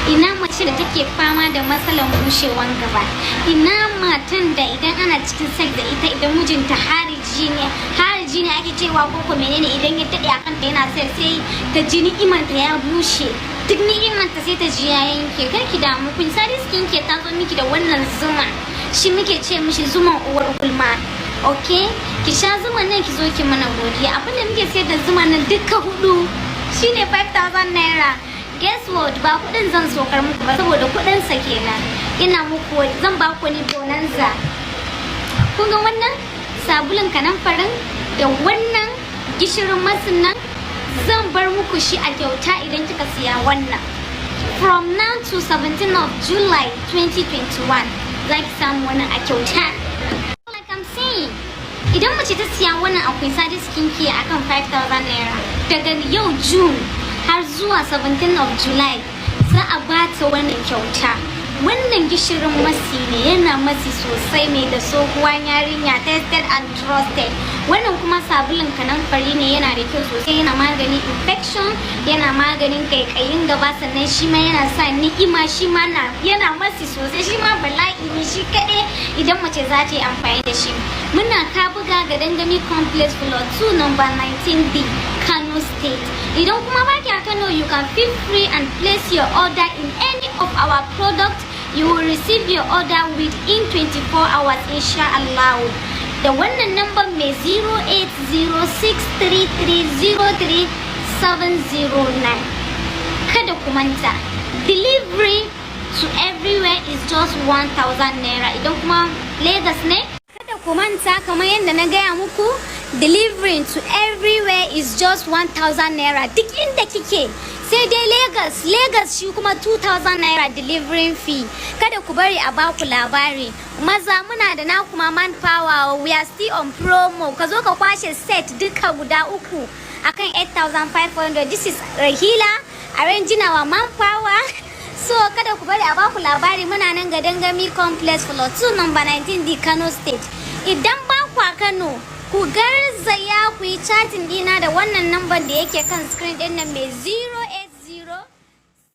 Ina mace da take fama da matsalan bushewan gaba? Ina matan da idan ana cikin sex da ita, idan mijinta hariji ne, hariji ne ake cewa ko ko menene, idan ya daɗe a kanta yana sex, sai ta ji ni'imanta ya bushe, duk ni'imanta sai ta ji ya yanke? Kar ki damu, Queen Sadi Skin Care ta zo miki da wannan zuma. Shi muke ce mishi zuman uwar gulma. Ok, ki sha zuman nan, ki zo ki mana godiya. Abinda muke sayar da zuman nan duka hudu shine 5000 naira. Guess what? Ba kudin zan sokar muku ba, saboda kudin sa kenan. Ina muku, zan ba ku ni bonanza. Kun ga wannan sabulun kanamfarin da wannan gishirin masin nan, zan bar muku shi a kyauta idan kika siya wannan. From now to 17 of July 2021, za ki samu wannan a kyauta. Like I'm saying, idan mace ta siya wannan akwai Sadi Skin Care akan 5000 naira, daga yau June har zuwa 17 of July, za a ba ta wannan kyauta. Wannan gishirin masi ne, yana masi sosai, mai da tsohuwan yarinya, tested and trusted. Wannan kuma sabulun kanamfari ne, yana da kyau sosai, yana maganin infection, yana maganin kaikayin gaba, sannan shi ma yana sa ni'ima. Shi ma yana masi sosai, shi ma bala'i ne shi kaɗai idan mace za ta yi amfani da shi. Muna Kabuga ga Dangami Complex, floor 2, number 19D, Kano State. Idan kuma baki a Kano, you can feel free and place your order in any of our products. You will receive your order within 24 hours, insha Allah. Da wannan number mai 08063303709. Kada ku manta, delivery to everywhere is just 1000 naira. Idan kuma Lagos ne, kada ku manta, kamar yadda na gaya muku, delivering to everywhere is just 1000 naira duk inda kike, sai dai Lagos. Lagos shi kuma 2000 naira delivering fee. Kada ku bari a baku labari. Maza, muna da na kuma manpower. We are still on promo. Ka zo ka kwashe set duka guda uku akan 8500. This is Rahila arranging our manpower. So kada ku bari a baku labari. Muna nan ga Dangami Complex, floor 2, number 19 D, Kano State. Idan ba ku a Kano, ku garzaya ku yi chatting dina da wannan number da yake kan screen din nan mai 08